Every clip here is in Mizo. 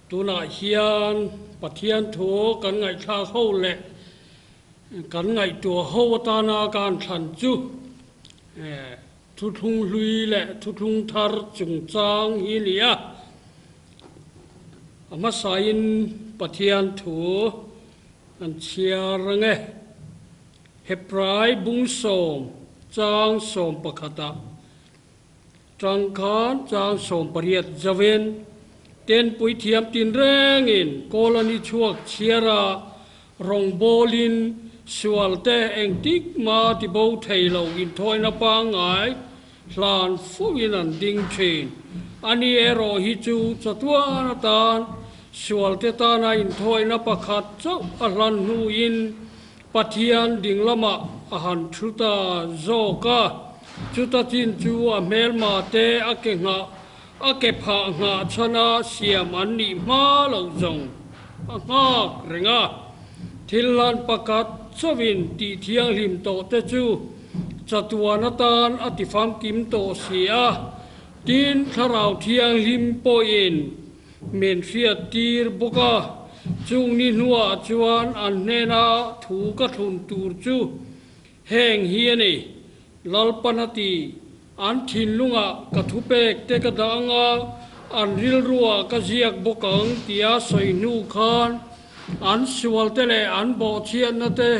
Tunah hian Pathian thu kan ngaihthlak ho leh kan ngaihtuah ho atana kan thlan chu Thuthlung hlui leh thuthlung thar chungchang hi a ni a. A hmasain Pathian thu kan chhiar ang e. Hebrai bungsawm chang sawmpakhatah Tangkhan chang 18 zavin ten puithiam tinrengin kawl a ni chhuak chhiara rawngbawlin sualte engtik ma ti bo thei lo inthawina pangngai hlan foin an ding thin. Ani erawh hi chu chatuan atan sualte tana inthawina pakhat chauh a hlan hnuin Pathian ding lamah a han thu ta zawk a, chuta chin chu a hmelma te a ke nghah a ke phah nghah chhana siam an nih hma loh zawng a nghak reng a. Thil hlan pakhat chauhin tih thianghlim tawh te chu chatuan atan a ti famkim tawh si a, tin thlarau thianghlim pawhin Min hriat tir bawk a, chung ni hnuah chuan an hnena thu ka thlun tur chu heng hi a ni, Lalpan a ti, an thinlungah ka thupek te ka dah ang a, an rilruah ka ziak bawk ang tia sawi hnu khan an sualte leh an bawhchhiatna te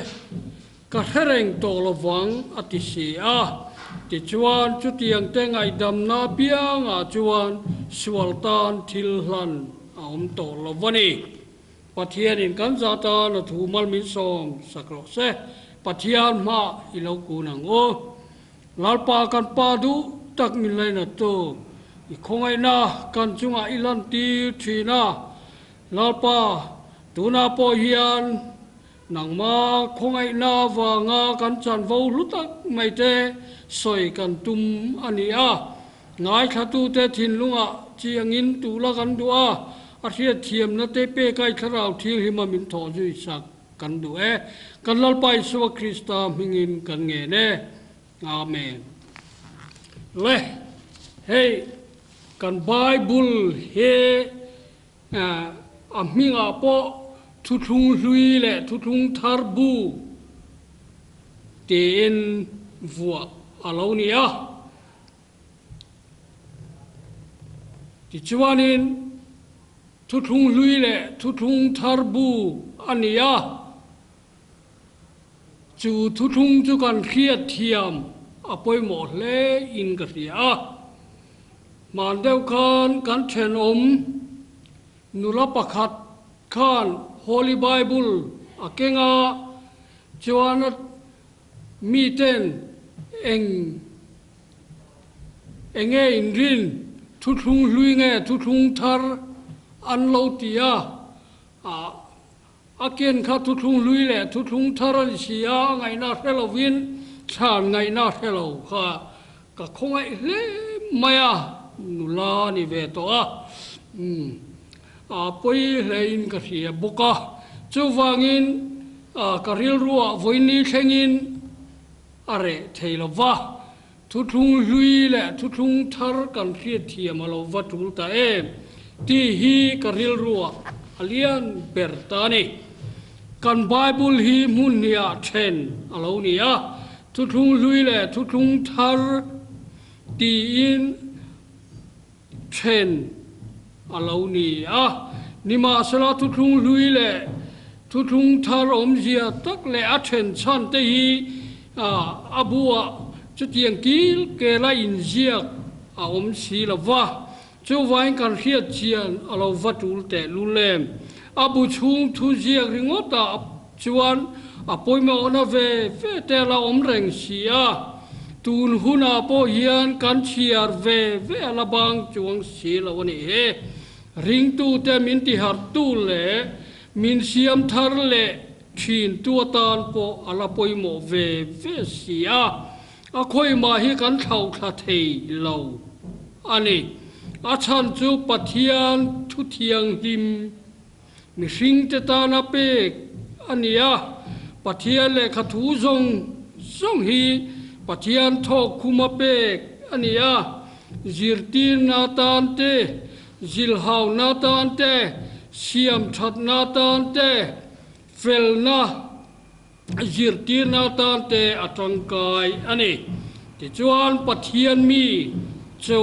Ka hre reng tawh lovang a ti si a. Tichuan, chutiang te ngaihdamna apiangah chuan sual tan thil hlan a awm tawh lo a ni. Pathianin kan za tan a thu mal min sawm sak rawh se. Pathian hmah i lo kun ang u. Lalpa kan Pa duh tak min lainattu, i khawngaihna kan chungah i lantir thin a. Lalpa, tunah pawh hian Nangma khawngaihna avanga kan chanvo hlu tak mai te sawi kan tum a ni a. Ngaithlatute thinlungah chiangin tula kan duh a, a hriatthiamna te pekai thlarau thianghlim a min thawh zui sak kan duh e. Kan Lalpa Isua Krista hmingin kan ngen e. Amen. Le, hei kan Bible hi A hmingah pawh thuthlung hlui leh thuthlung thar bu tiin vuah a lo ni a. Tichuanin thuthlung hlui leh thuthlung thar bu a ni a. Chu thuthlung chu kan hriat thiam a pawimawh hle in ka hria a. Hman deuh khan kan thenawm nula pakhat khan Holy Bible a keng a, chuan a miten eng enge inrin thuthlung hlui nge thuthlung thar an lo ti a, A ken kha thuthlung hlui leh thuthlung thar a ni si a, a ngaihna hre lovin thlan ngaihna hre lo kha ka khawngaih hle mai a, nula a ni ve tawh a, umm a pawi hlein ka hria bawk a, chuvangin ka rilruah vawiini thlengin a reh thei lo va, thuthlung hlui leh thuthlung thar kan hriatthiam a lo va tul ta em tih hi ka rilruah a lian ber ta a ni. Kan Bible hi hmun hniah then a lo ni a, thuthlung hlui leh thuthlung thar tiin then a lo ni a. Nimahsela thuthlung hlui leh thuthlung thar awmzia tak leh a then chhan te hi a buah chutiang kil kela inziak a awm si lo va. Chuvain kan hriat chian a lo va tul teh lul em. A bu chhung thu ziak ringawtah chuan a pawimawhna ve ve te a la awm reng si a, tun hunah pawh hian kan chhiar ve ve a la bang chuang si lo a nih hi. Ringtute min tiharhtu leh min siam thar leh thintu atan pawh a la pawimawh ve ve si a. A khawimah hi kan thlauhthla thei lo a ni. A chhan chu Pathian thu thianghlim mihringte tana pek a ni a. Pathian lehkha thu zawng zawng hi Pathian thawk khuma pek a ni a. Zirtirna tan te, zilhauna tan te, siam thatna tan te, felna zirtirna tan te a tangkai a ni. Tichuan Pathian mi chu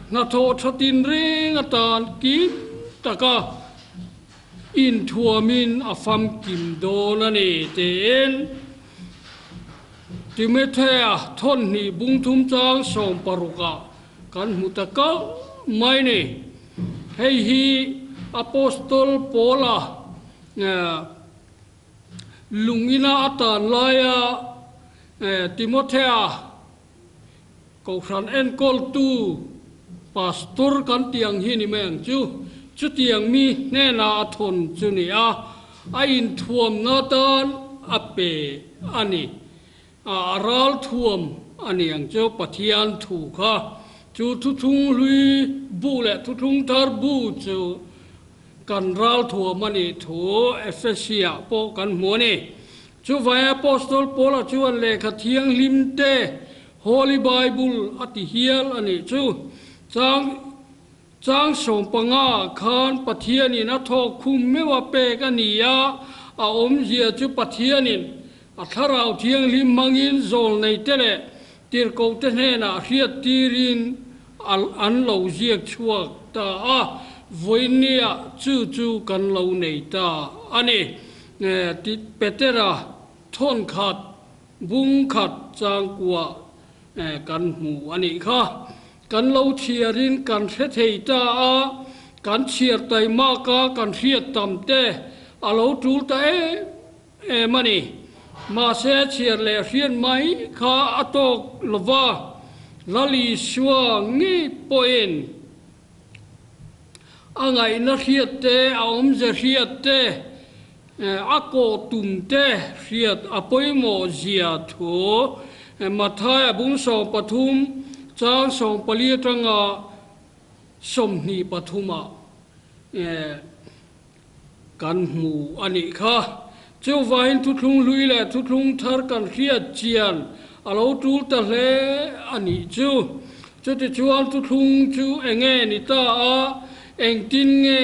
hnathawh tha tinreng atan kim taka inthuamin a famkim dawn a ni tiin Timothea thawnhnih bungthum chang sawmparukah kan hmu ta kauh mai ni. Hei hi Apostol Paula lungina a tan laia Timothea Kohhran enkawltu Pastor kan tih ang hi ni mai ang chu. Chutiang mi hnenah a thawn chu ni a, a inthuamna tan a pe a ni. A ral thuam a ni ang chu Pathian thu kha. Chu thuthlung hlui bu leh thuthlung thar bu chu kan ral thuam a nih thu Efesia pawh kan hmu a ni. Chuvai Apostol Paula chuan lehkha thianghlim te Holy Bible a ti hial a nih chu. Chang Chang 15 khan Pathianin a thawk khum meuh a pek a ni a, a awmzia chu Pathianin a Thlarau Thianghlim hmangin zawlneite leh tirhkohte hnenah hriattirin an lo ziak chhuak ta a, vawinia chu chu kan lo nei ta a ni. Petera thawnkhat bung khat changkua kan hmu a nih kha. Kan lo chhiarin kan hre thei ta a, kan chhiar taimak a, kan hriat tam te a lo tul ta em em a ni. Mahse chhiar leh hriat mai kha a tawk lo va, Lal Isua ngei pawhin a ngaihna hriat te, a awmze hriat te, a kawh tum te hriat a pawimawh zia thu Mathaia bung 13 chang 14 atanga 23 ah kan hmu a nih kha. Chuvangin thuthlung hlui leh thuthlung thar kan hriat chian a lo tul ta hle a nih chu. Chutichuan thuthlung chu enge ni ta a, engtin nge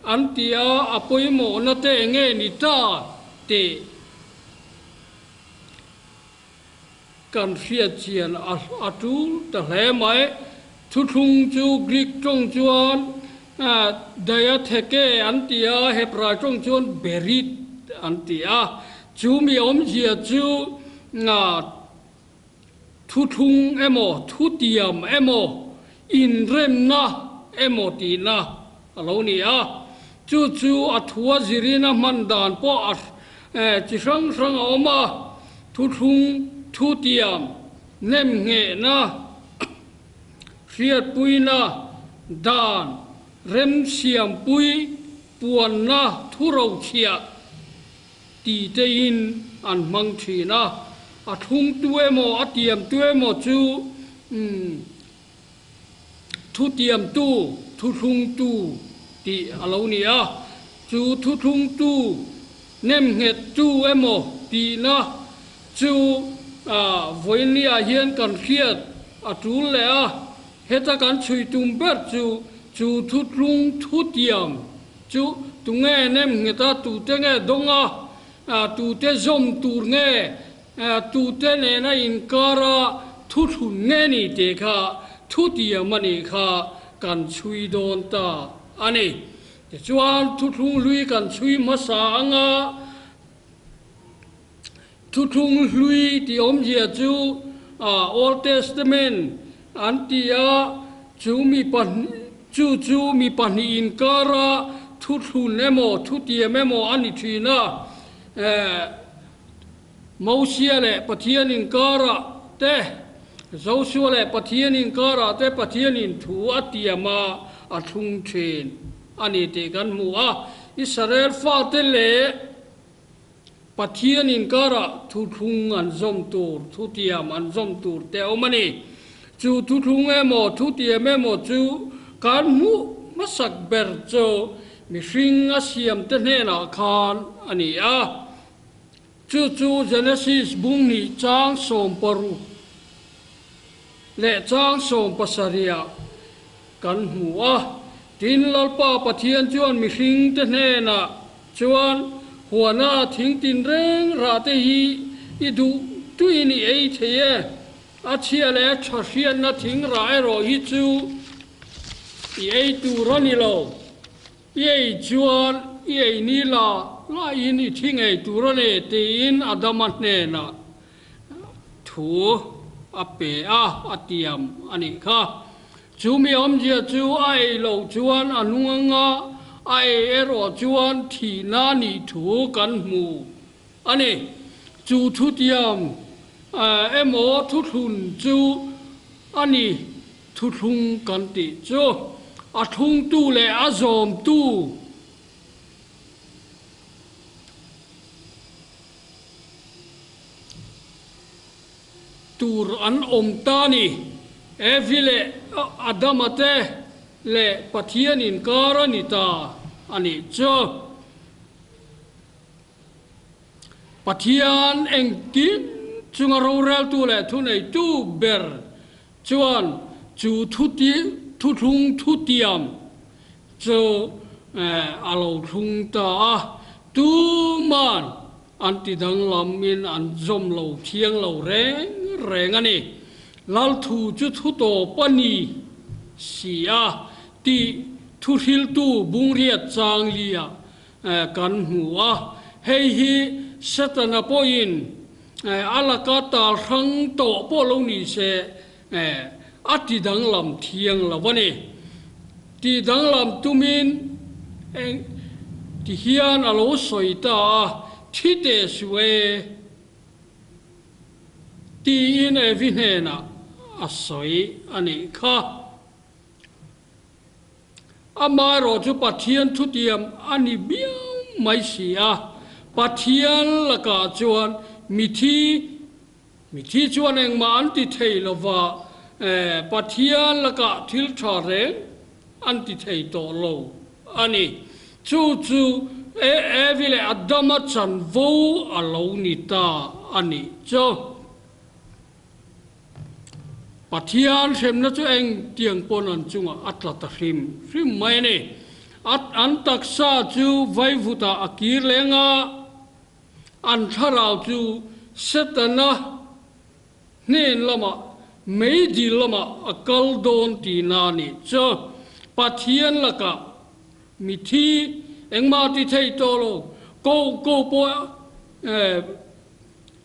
an ti a, a pawimawhna te enge ni ta tih kan hriat chian a tul ta hle mai. Thuthlung chu Greek tawng chuan diatheke an ti a, Hebrai tawng chuan berit an ti a. Chu mi awmzia chu thuthlung emaw, thutiam emaw, inremna emaw tihna a lo ni a. Chu chu a thua zirin a hman dan pawh a chi hrang hrang a awm a, thuthlung, thutiam, nemnghehna, hriatpuina, dan, remsiampui, puanna, thurochhiah ti tein an hmang thin a. A thlungtu emaw a tiamtu emaw chu Thutiamtu, thuthlungtu tih a lo ni a, chu thuthlungtu nemnghettu emaw tihna chu vawiinniah hian kan hriat a tul leh a, heta kan chhui tum ber chu chu thuthlung thutiam chu tunge nemnghet a, tute nge dawng a, tute zawm tur nge Tute nena inkara thuthlun nge ni tih kha thutiam a nih kha kan chhui dawn ta a ni. Tichuan thuthlung hlui kan chhui hmasa anga thuthlung hlui tih awmzia chu Old Testament an ti a, chu mi pahnih chu chu mi pahnih inkara thuthlun emaw thutiam emaw a ni thin a. Mosia leh Pathian inkarah te, Josua leh Pathian inkarah te Pathianin thu a tiam a, a thlung thin a ni tih kan hmu a. Israel fate leh Pathian inkarah thuthlung an zawm tur, thutiam an zawm tur te a awm a ni. Chu thuthlung emaw, thutiam emaw chu kan hmuh hmasak ber chu mihring a siamte hnenah khan a ni a. Chu chu Genesis bung hnih chang 16 leh chang 17 ah kan hmu a. Tin, Lalpa Pathian chuan mihringte hnenah chuan, Huana thing tinreng rahte hi i duh tuin i ei thei e, a chhia leh a tha hriatna thing rah erawh hi chu i ei tur a ni lo. I ei chuan i ei ni la laiin i thi ngei tur a ni, tiin Adama hnenah thu a pe a, a tiam a nih kha. Chu mi awmzia chu a ei loh chuan a nung anga a ei erawh chuan thihna nih thu kan hmu a ni. Chu thutiam emaw thuthlun chu a ni thuthlung kan tih chu. A thlungtu leh a zawmtu. Tur an awm ta ni. Evi leh Adama te leh Pathian inkar a ni ta a nih chu. Pathian engkim chunga roreltu leh thuneitu ber chuan chu thuthlung thutiam chu a lo thlung ta a. Tuman An ti danglam in an zawm lo thiang lo reng reng a ni. Lal thu chu thu tawp a ni si a tih thuhriltu bungriat chang lia kan hmu a. Hei hi Setana pawhin a laka tal hrang tawh pawh lo ni se a ti danglam thiang lo a ni. Ti danglam tumin eng ti hian a lo sawi ta a, thi teh suh e, tiin Evi hnenah a sawi a nih kha. Amaherawh chu Pathian thutiam a ni biau mai si a, Pathian lakah chuan mithi Mithi chuan engmah an ti thei lova, Pathian lakah thil tha reng an ti thei tawh lo a ni. Chu chu Evi leh Adama chanvo a lo ni ta a nih chu. Pathian hremna chu engtiang pawn an chungah a tla ta hrim hrim mai a ni. An taksa chu vaivutah a kir leng a. An thlarau chu Setana hnen lamah, meidil lamah a kal dawn tihna a nih chu. Pathian lakah mithi engmah ti thei tawh lo, ko ko pawh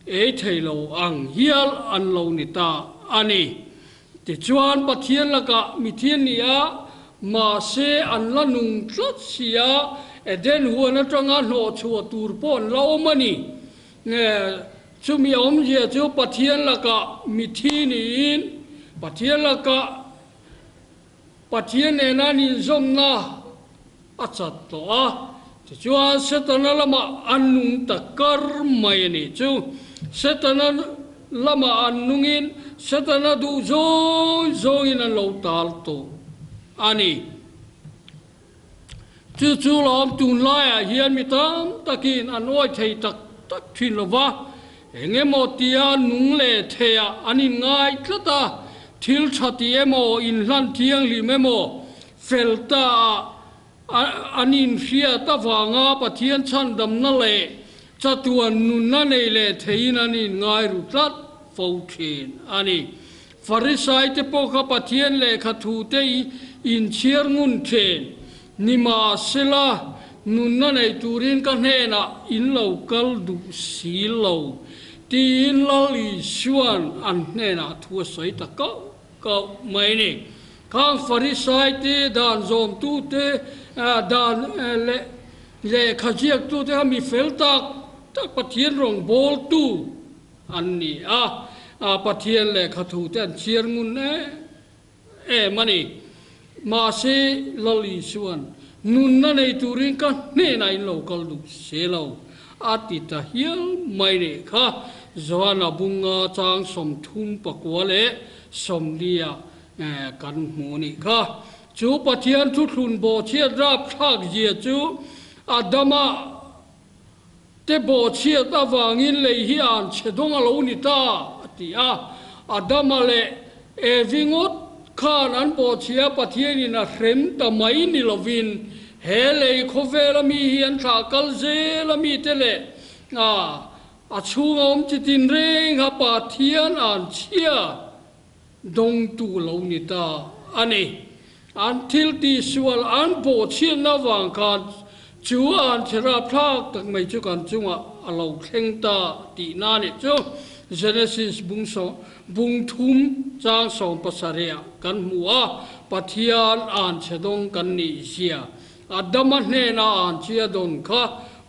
ei thei lo ang hial an lo ni ta a ni. Tichuan Pathian lakah mithi an ni a, mahse an la nung tlat si a, Eden huan atanga hnawhchhuah tur pawh an la awm a ni. Chumi awmzia chu Pathian lakah mithi niin Pathian lakah Pathian nena an inzawmna a chat tawh a, tichuan Setana lamah an nung ta kar mai a nih chu. Setana lamah an nungin Setana duh zawng zawngin an lo tal tawh a ni. Chu chu lawm tunlaiah hian mi tam takin an awi thei tak tak thin lo va, eng emaw tia nung leh theiah an inngai tlat a, thil tha tih emaw, inhlan thianghlim emaw, fel ta ah an inhriat avanga Pathian chhandamna leh chatuan nunna nei leh theiin an inngai ru tlat fo thin a ni. Farisai te pawh kha Pathian lehkha thu te inchhiar ngun thin. Nimahsela, nunna nei turin ka hnenah in lo kal duh si lo, tiin Lal Isua'n an hnenah thu a sawi ta kauh kauh mai a ni. Khang Farisai te, dan zawmtu te, dan leh lehkha ziaktu te kha mi fel tak tak Pathian rawngbawltu An ni a, Pathian lehkha thu te an chhiar ngun em em a ni. Mahse, Lal Isua'n, Nunna nei turin ka hnenah in lo kal duh se lo, a ti ta hial mai nih kha. Joana bunga chang 34 leh 40 ah kan hmu nih kha. Chu Pathian thuthlun bawhchhiat rapthlak zia chu Adama Te bawhchhiat avangin lei hi an chhe dawng a lo ni ta, a ti a. Adama leh Evi ngawt khan an bawhchhia Pathianin a hrem ta mai ni lovin he lei khawvela mi hi an thlah kal zel a mite leh a a chhunga awm chi tinreng kha Pathian an chhia dawngtu lo ni ta a ni. An thil tihsual an bawhchhiatna avang khan chu an chhe rapthlak tak mai chu kan chungah a lo thleng ta tihna a nih chu Genesis bung sawm bung thum chang 70 ah kan hmu a, Pathian an chhe dawng kan nih zia Adama hnena an chia dawn kha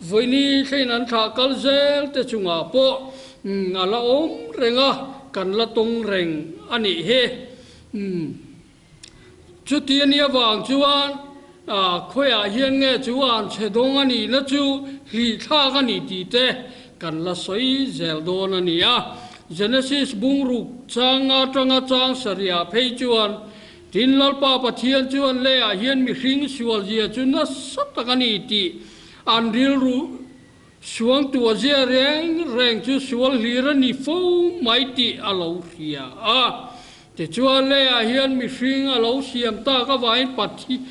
vawiini thlein an thlah kal zel te chungah pawh a la awm reng a, kan la tawng reng a nih hi. Chuti a nih avang chuan khawiah hian nge chu an chhe dawng a nihna chu hlihthlak a ni tih te kan la sawi zel dawn a ni a. Genesis bungruk chang atanga chang sarihah phei chuan Tin, Lalpa Pathian chuan leiah hian mihring sualzia chu nasa tak a ni tih an rilru suangtuah zia reng reng chu sual hlir a ni fo mai tih a lo hria a. Tichuan, leiah hian mihring a lo siam tak avangin Pathian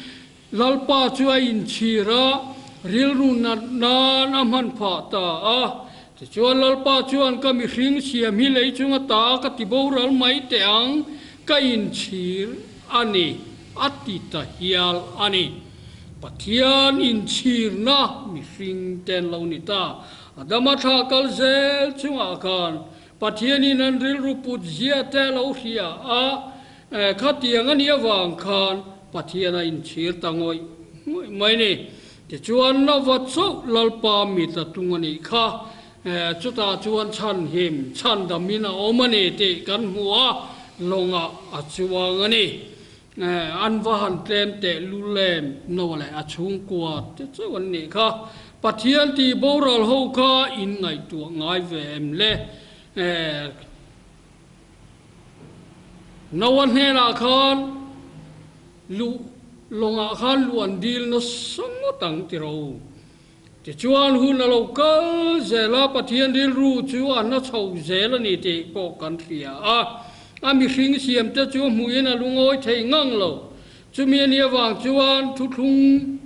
Lalpa chu a inchhir a, rilru nat nan a hman phah ta a. Tichuan Lalpa chuan ka mihring siam hi lei chunga ta ka ti boral mai teh ang, ka inchhir a ni, a ti ta hial a ni. Pathian inchhirna mihring te an lo ni ta. Adama thla kal zel chungah khan Pathianin an rilru put zia te a lo hria a, khatiang a nih avang khan Pathian a inchhir ta ngawih ngawih mai ni. Tichuan Nova chauh Lalpa mit a tung a nih kha, chutah chuan chhanhim, chhandamin a awm a ni tih kan hmu a, lawngah a chuang a ni. An va han tlem teh lul em, Noah leh a chhungkua te chauh an nih kha. Pathian tih boral ho kha in ngaihtuah ngai ve em le? Noah hnenah khan luh lawngah khan luh an dil nasa ngawt ang ti ro. Tichuan hun a lo kal zel a, Pathian rilru chu a na chho zel a ni tih pawh kan hria a. A mihring siamte chu hmuhin a lungawi thei ngang lo. Chumi a nih avang chuan thuthlung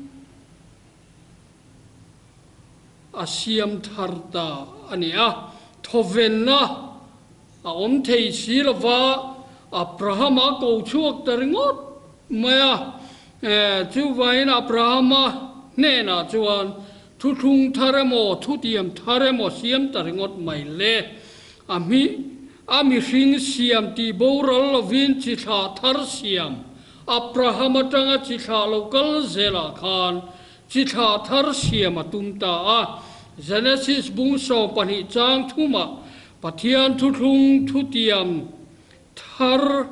a siam thar ta a ni a. Thawvenna a awm thei si lova, Abrahama ko chhuak ta ringawt mai a. Chuvangin Abrahama hnenah chuan thuthlung thar emaw, thutiam thar emaw siam ta ringawt mai le. A hmi, a mihring siam tih boral lovin chi thlah thar siam, Abraham atanga chi thlah lo kal zelah khan chi thlah thar siam a tum ta a. Genesis bung 12 chang thumah Pathian thuthlung thutiam thar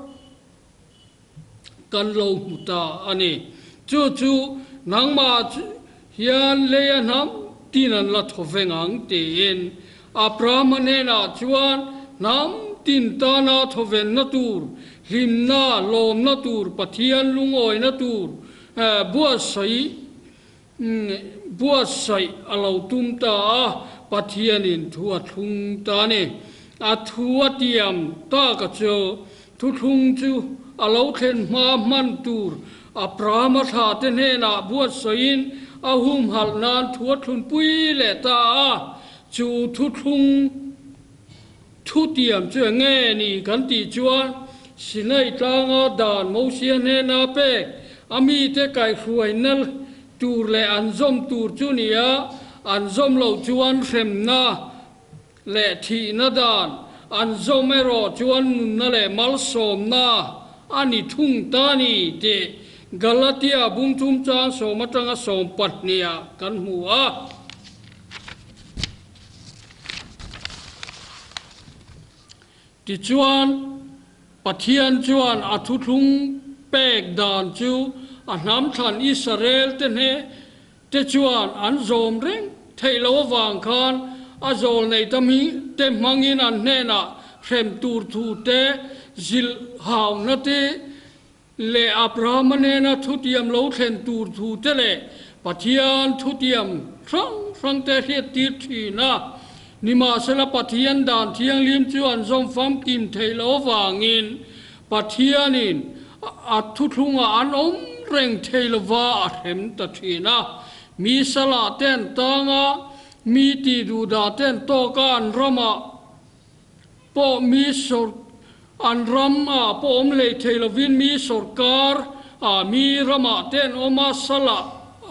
kan lo hmu ta a ni. Chu chu nangmah hian lei a hnam tin an la thaw veng ang tiin Abrahama hnenah chuan hnam tin tana thawvenna tur, hlimna, lawmna tur, Pathian lungawina tur buatsaih Buatsaih a lo tum ta a, Pathianin thu a thlung ta a ni. A thu a tiam taka chu thuthlung chu a lo thlen hma hman tur Abrahama thla te hnenah buatsaihin a humhalh nan thu a thlunpui leh ta a. Chu thuthlung thu tiam chu eng nge ni kan tih chuan Sinai tlanga dan Mosia hnena pek a mite kaihhruaina tur leh an zawm tur chu ni a, an zawm loh chuan hremna leh thihna dan an zawm erawh chuan nunna leh malsawmna a ni thung ta ni tih Galatia bungthum chang sawm atanga 12 ah kan hmu a. Tichuan, Pathian chuan a thuthlung pek dan chu a hnam thlan Israel te hne te chuan an zawm reng theih loh avang khan a zawl nei ta te hmangin an hnenah hrem tur thu te, zilh hauna te leh Abrahama hnena thutiam lo thlen tur thu te leh Pathian thutiam hrang hrang te hriattir thin a. Nimahsela Pathian dan thianghlim chu an zawm famkim theih loh avangin Pathianin. a thuthlungah an awm reng thei lova a hrem ta thin a. Mi salah te an tang a, mi tih duhdah te an tawk a, an ramah pawh mi sawr an ram ah pawh awm hlei thei lovin mi sawrkar ah mi ramah te an awm a, salah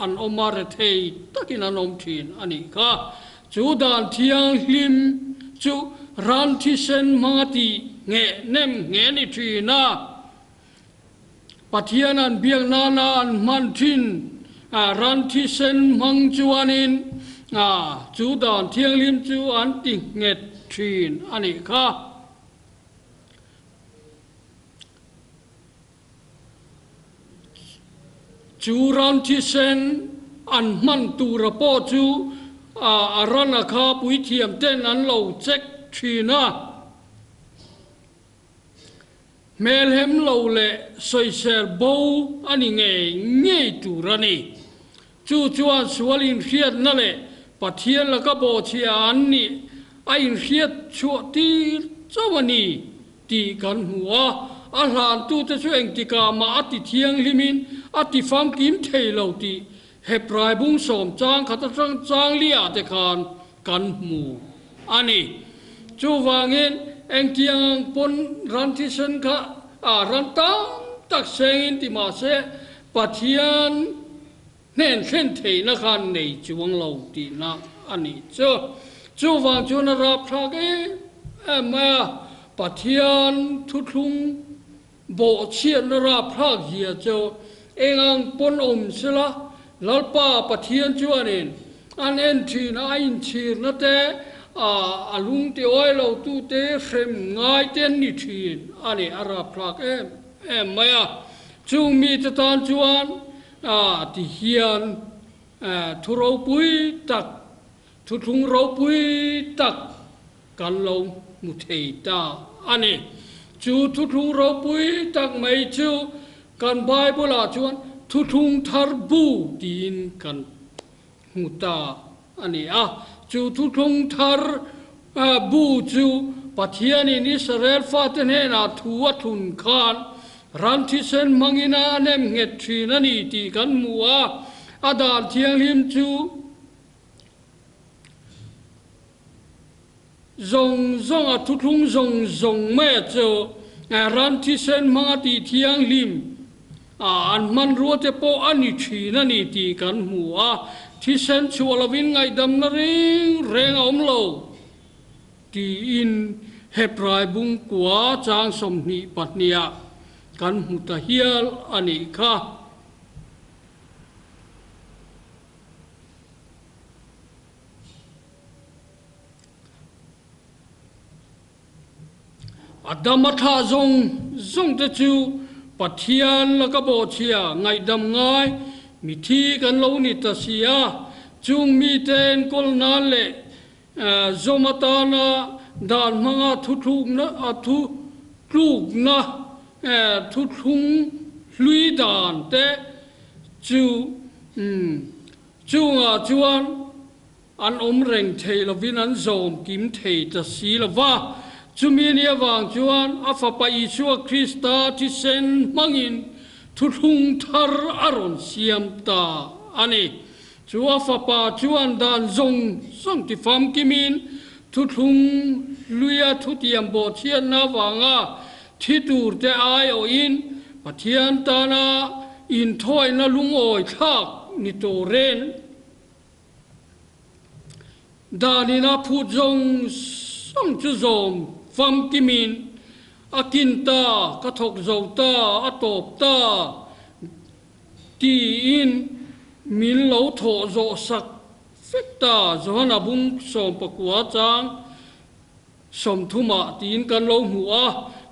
an awm a, rethei takin an awm thin a nih kha. Chu dan thianghlim chu ran thisen hmanga tih ngheh nem ngheh a ni thin a. Pathian an biak nana an hman thin ran thisen hmang chuanin chu dan thianghlim chu an ti nghet thin a nih kha. Chu ran thisen an hman tura pawh chu a rana kha puithiam ten an lo check thin a. Hmelhem lo leh sawisel bo a ni ngei ngei tur a ni. Chu chuan sual inhriatna leh Pathian laka bawhchhia an nih a inhriat chhuah tir chauh a ni tih kan hmu a. A hlantute chu engtikah mah a ti thianghlimin a ti famkim thei lo tih Hebrai bung sawm chang khat atang chang liah te khan kan hmu a ni. Chuvangin engtiang ang pawn ran thisen kha a ran tam tak sengin ti mah se Pathian hnen thlen theihna khan nei chuang lo tihna a nih chu. Chuvang chuan a rapthlak em em mai a, Pathian thuthlung bawhchhiatna rapthlak zia chu eng ang pawn awm sela, Lalpa Pathian chuanin an en thin a, a inchhirna te, a lung ti awi lo tute hrem ngai te an ni thin a ni, a rapthlak em em mai a. Chung mite tan chuan ti hian thu ropui tak, thuthlung ropui tak kan lo hmu thei ta a ni. Chu thuthlung ropui tak mai chu kan Bible-ah chuan Thuthlung Thar Bu tiin kan hmu ta a ni a. Chu Thuthlung Thar Bu chu Pathianin Israel fate hnenah thu a thlun khan ran thisen hmangin a nem nghet thin a ni tih kan hmu a. A dan thianghlim chu Zawng zawng a thuthlung zawng zawng mai a chu ran thisen hmanga tih thianghlim a an hmanrua te pawh a ni thin a ni tih kan hmu a, thisen chhuah lovin ngaihdamna reng reng a awm lo tiin Hebrai bungkua chang 22 ah kan hmu ta hial a nih kha. A dam a thlah zawng zawng te chu Pathian laka bawhchhia ngaihdam ngai mithi kan lo ni ta si a, chung mite enkawl nan leh zawm atana dan hmanga thuthlukna thutlukna thuthlung hlui dan te chu chungah chuan An awm reng thei lovin an zawm kim thei ta si lo va. Chumi ni avang chuan a Fapa Isua Krista thisen hmangin thuthlung thar a rawn siam ta a ni. Chu a Fapa chuan dan zawng zawng ti famkimin thuthlung hluia thutiam bawhchhiatna avanga thi turte aiawhin Pathian tana inthawihna lungawi thlak ni turin Danin a phut zawng zawng chu zawm famkimin a kin ta, ka thawk zo ta, a tawp ta tiin min lo thawh zawh sak vek ta. Johana bung 19 chang 30 ah tiin kan lo hmu a,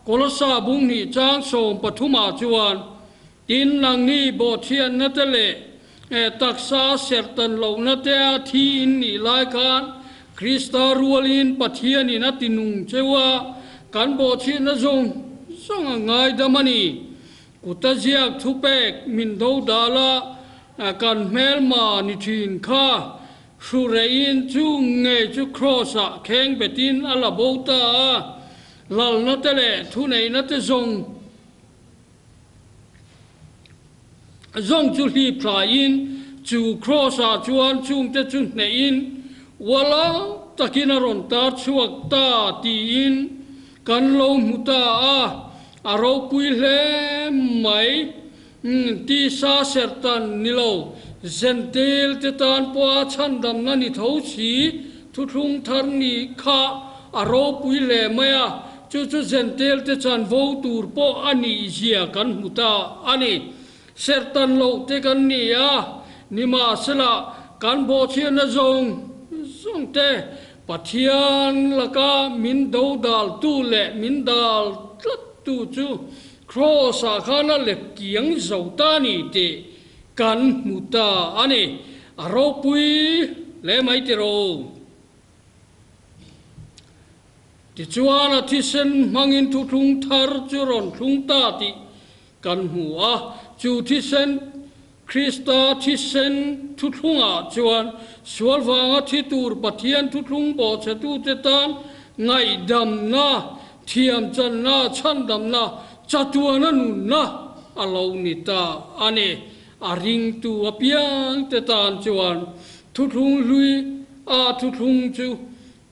Kolosa bung 2 chang 13 ah chuan, Tin, nangni bawhchhiatna te leh taksa serhtan lohna te a thi in nih lai khan Krista rualin Pathianin a ti nung cheu a, kan bawhchhiatna zawng zawng a ngaidam a ni. Kuta ziak thupek min do dal a, kan hmelma ni thin kha hrureiin chu ngei chu Kraws-ah kheng betin a la bo ta a, lalna te leh thuneihna te zawng. Zawng chu hlip thlaiin chu Kraws-ah chuan chungte chu hnehin ualau takin a rawn tar chhuak ta tiin kan lo hmu ta a, a ropui hle mai. Tisa serhtan ni lo, Zentel te tan pawha chhandamna ni tho si thuthlung thar ni kha a ropui hle mai a, chu chu Zentel te chanvo tur pawh a nih zia kan hmu ta a ni. Serhtan loh te kan ni a, nimahsela kan bawhchhiatna zawng zawng te Pathian laka min dodaltu leh min dal tlattu chu Kraws-ah khan a let kiang zo ta ni tih kan hmu ta a ni. A ropui hle mai tiraw? Tichuan a thisen hmangin thuthlung thar chu rawn thlung ta tih kan hmu a. Chu thisen, Krista thisen thuthlungah chuan sual vanga thi tur Pathian thuthlung bawhchhetute tan ngaihdamna, thiamchanna, chhandamna, chatuana nunna a lo ni ta a ni. A ringtu apiangte tan chuan thuthlung hlui a thuthlung chu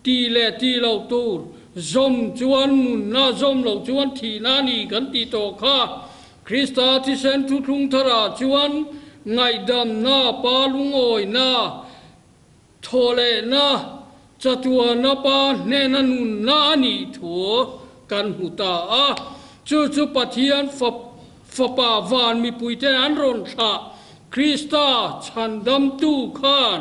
Ti leh ti lo tur, zawm chuan nunna, zawm lo chuan thihna a ni kan tih tawh kha. Krista thisen thuthlung tharah chuan ngaihdamna, pa lungawina, thawhlehna, chatuana pa hnena nunna a nih thu kan hmu ta a. Chu chu Pathian Fapa van mipuite an rawn thlah Krista chhandamtu khan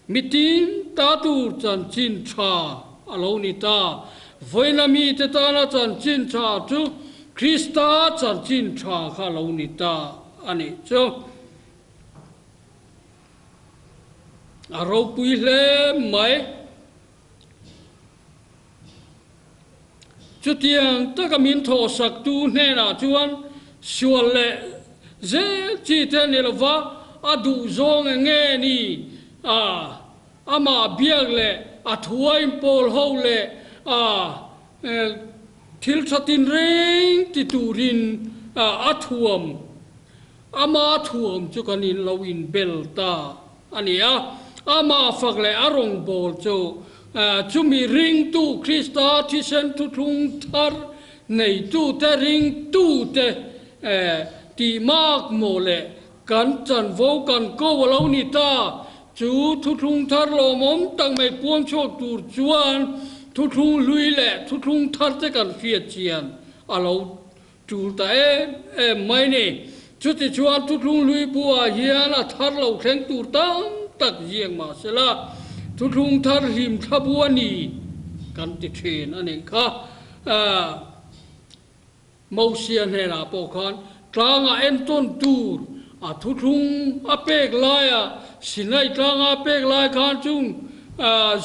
Mitin ta tur chanchin tha a lo ni ta. Vawiina mite tana chanchin tha chu Krista chanchin tha kha a lo ni ta a nih chu. A ropui hle mai. Chutiang taka min thawhsaktu hnenah chuan sual leh zel chi te ni lova a duh zawng eng nge ni a, amah biak leh a thuain pawl ho leh a thil tha tinreng ti turin a thuam, ama thuam chu kan in lo inbel ta. A ni a, amah fak leh a rawngbâwl chu chumi ringtu Krista thisen thuthlung thar neitute ringtute tih mak maw leh kan chanvo kan ko a lo ni ta. Chu thuthlung thar lawmawm tak mai puang chhuak tur chuan thuthlung hlui leh thuthlung thar te kan hriat chian a lo Tul ta em em mai ni. Chutichuan Thuthlung hlui buah hian a thar lo thleng tur tam tak ziak mah sela, Thuthlung thar hlim thla bu a ni kan ti thin a nih kha. Mosia hnenah pawh khan tlangah entawn tur a thuthlung a pek laia Sinai tlanga a pek lai khan chung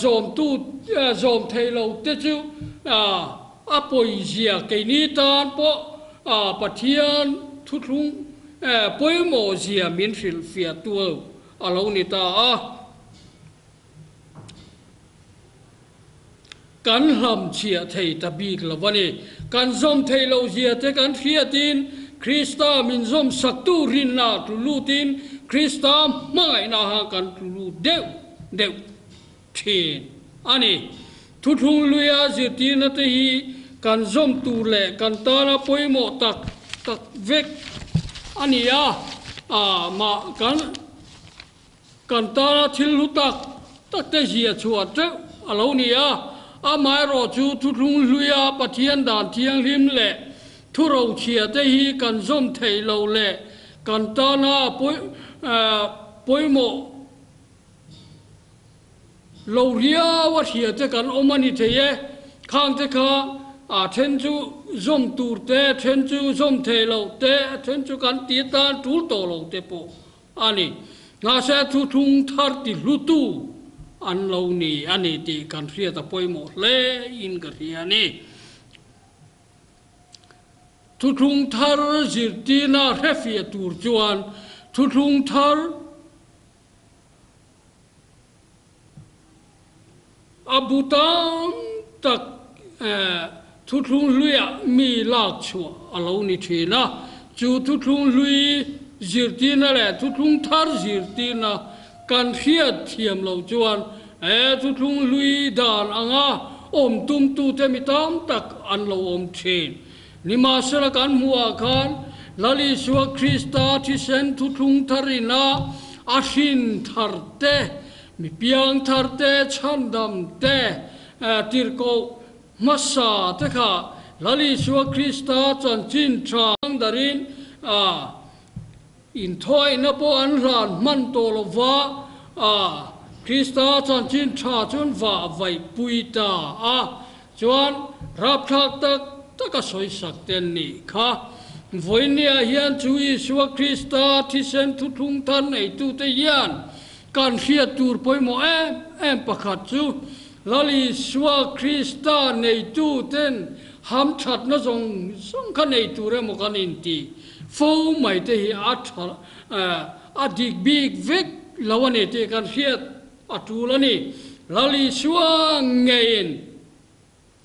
zawmtu zawm thei lo te chu A pawizia keini tan pawh Pathian thuthlung pawimawhzia min hrilhfiahtu a lo ni ta a. Kan hlamchhiah thei ta bik lo a ni. Kan zawm theih lohzia te kan hriatin Krista min zawm saktu rinna tlu lutin Krista hmangaihna ha kan tlu lut deuh deuh thin a ni. Thuthlung luia zirtirna te hi kan zawm tur leh kan tana pawimawh tak tak vek a ni a, a mah kan kan tana thil hlu tak tak te zia chhuah teuh a lo ni a. Amaherawh chu thuthlung hluia Pathian dan thianghlim leh thurochhia te hi kan zawm theih loh leh kan tana pawimawh Lo riau a hria che kan awm a ni thei e, khang te kha a then chu zawm tur te, then chu zawm thei lo te, a then chu kan ti atan tul tawh lo te pawh a ni. Mahse thuthlung thar ti hlutu an lo ni a ni tih kan hriat a pawimawh hle in ka hria a ni. Thuthlung thar zirtirna hrefiah tur chuan thuthlung thar A bu tam tak thuthlung hluiah mi lak chhuah a lo ni thin a, chu thuthlung hlui zirtirna leh thuthlung thar zirtirna kan hriat thiam loh chuan he thuthlung hlui dan anga awm tumtute mi tam tak an lo awm thin. Nimahsela kan hmuhah khan Lal Isua Krista thisen thuthlung tharina a hrin thar te, mi piang thar te, chhandam te, tirhkoh Hmasa te kha Lal Isua Krista chanchin tha ang darin a inthuaihna pawh an hlan hman tawh lo va, a Krista chanchin tha chuan vah vaih pui ta a, chuan rapthlak tak tak a sawisak te an nih kha. Vawinia hian chu Isua Krista thisen thuthlung thar neitute hian kan hriat tur pawimawh em em pakhat chu Lal Isua Krista neituten hamthatna zawng zawng kha nei tur emaw kan inti fo mai te hi a tha a dik bik vek lo a ni tih kan hriat a tul a ni. Lal Isua ngeiin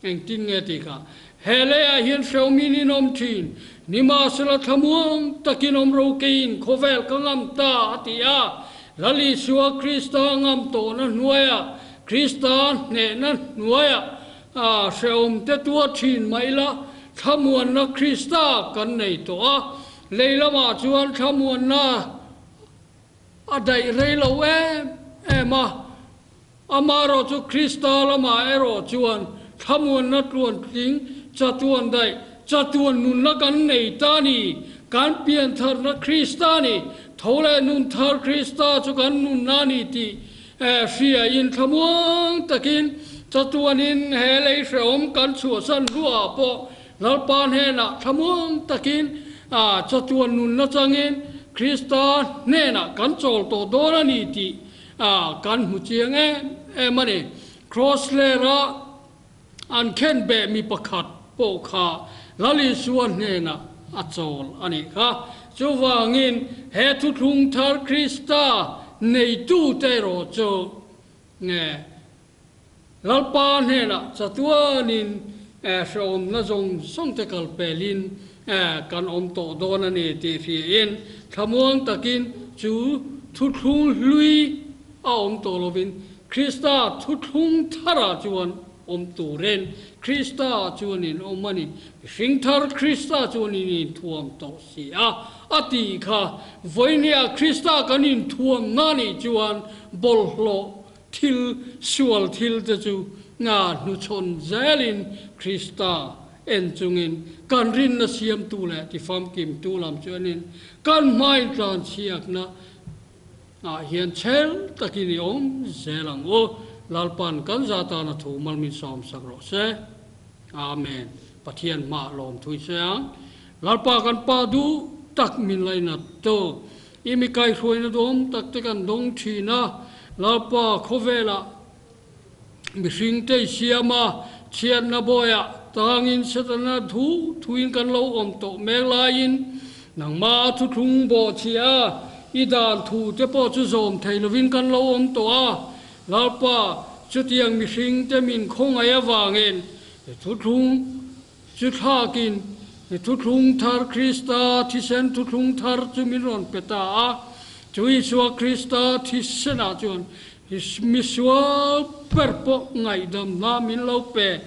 engtin nge tih kha he leiah hian hreumin in awm thin, nimahsela thlamuang takin awm rokeiin khawvel ka ngam ta a ti a. Lal Isua Krista ngam tawhna hnuaiah Krista hnehna hnuaiah hrehawmte tuar thin mah ila, thlamuanna Krista kan nei tawh a, lei lamah chuan thlamuanna a daih rei lo em em a. Amaherawh chu Krista lamah erawh chuan thlamuanna tluantling chatuan daih, chatuan nunna kan nei ta ni. Kan piantharna Krista ni, tho leh nun thar Krista chu kan nunna a ni tih Hria in thlamuang takin chatuanin he lei hrehawm kan chhuahsan hnuah pawh Lalpa hnenah thlamuang takin chatuan nunna changin Krista hnenah kan chawl tawh dawn a ni tih kan hmu chiang em em a ni. Kraws lera an khenbeh mi pakhat pawh kha Lal Isua hnenah a chawl a nih kha. Chuvangin he thuthlung thar Krista neitute erawh chu nge Lalpa hnenah chatuanin hrehawmna zawng zawngte kal pelin kan awm tawh dawn a ni tih hriain thlamuang takin chu thuthlung hlui a awm tawh lovin Krista thuthlung tharah chuan awm turin Krista chuan in awm a ni. Mihring thar Krista chuan in inthuam tawh si a, a tih kha. Vawinia Krista kan inthuam na nih chuan bawlhhlawh thil, sual thil te chu nga hnuchhawn zelin Krista en chungin kan rinna siamtu leh tifamkimtu lam chuanin kan hmain tlanchhiakna Ah hian chhel takin i awm zel ang u. Lalpan kan za tana thu mal min sawm sak rawh se. Amen. Pathian hmah lawm thui se ang. Lalpa kan pa duh tak min lainat tu. I mi kaihruaina duhawm tak te kan dawng thin a. Lalpa khawvelah mihring te i siam a, chhiatna bawiah tangin Setana thu thuin kan lo awm tawh mek laiin nangmah a thuthlung bawhchhiah a, i dan thu te pawh chu zawm thei lovin kan lo awm tawh a. Lalpa, chutiang mihring te min khawngaih avangin i thuthlung chu thlakin i thuthlung thar Krista thisen thuthlung thar chu min rawn pe ta a. Chu Isua Krista thisenah chuan Mi sual ber pawh ngaihdamna min lo pe.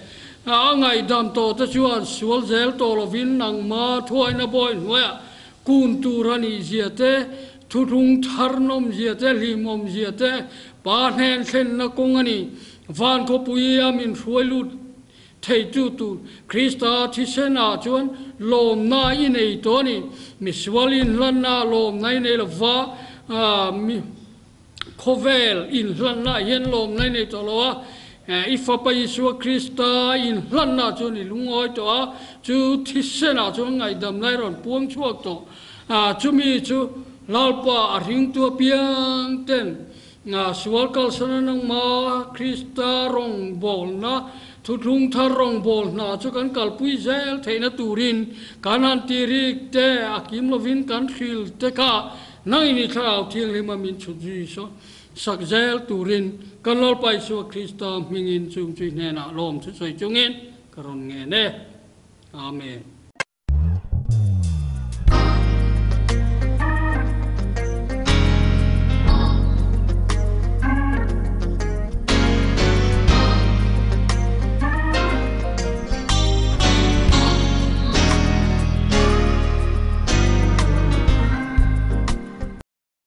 A ngaihdam tawh te chuan sual zel tawh lovin nangma thuaina bawi hnuaiah kun tur a nih zia te, thuthlung thar nawm zia te, hlimawm zia te, Pa hnen thlenna kawng a ni. Van khawpui a min hruai lut theitu tur Krista thisenah chuan lawmna i nei tawh a ni. Mi sual inhlanna lawmna i nei lova, mi. Khawvel inhlanna ah hian lawmna i nei tawh lo a, i Fapa Isua Krista inhlanna ah chuan i lungawi tawh a, chu thisen ah chuan ngaihdamna i rawn puang chhuak tawh. Chumi chu Lalpa a ringtu apiang ten sual kalsana nangma Krista rawngbawlna, thuthlung thar rawngbawlna hna chu kan kalpui zel theihna turin kan han tirik te a kim lovin kan hril te kha Nangin i Thlarau Thianghlima min chhut zui sak zel turin kan Lalpa Isua Krista hmingin chung chui hnenah lawm chu sawi chungin ka rawn ngen e. Amen.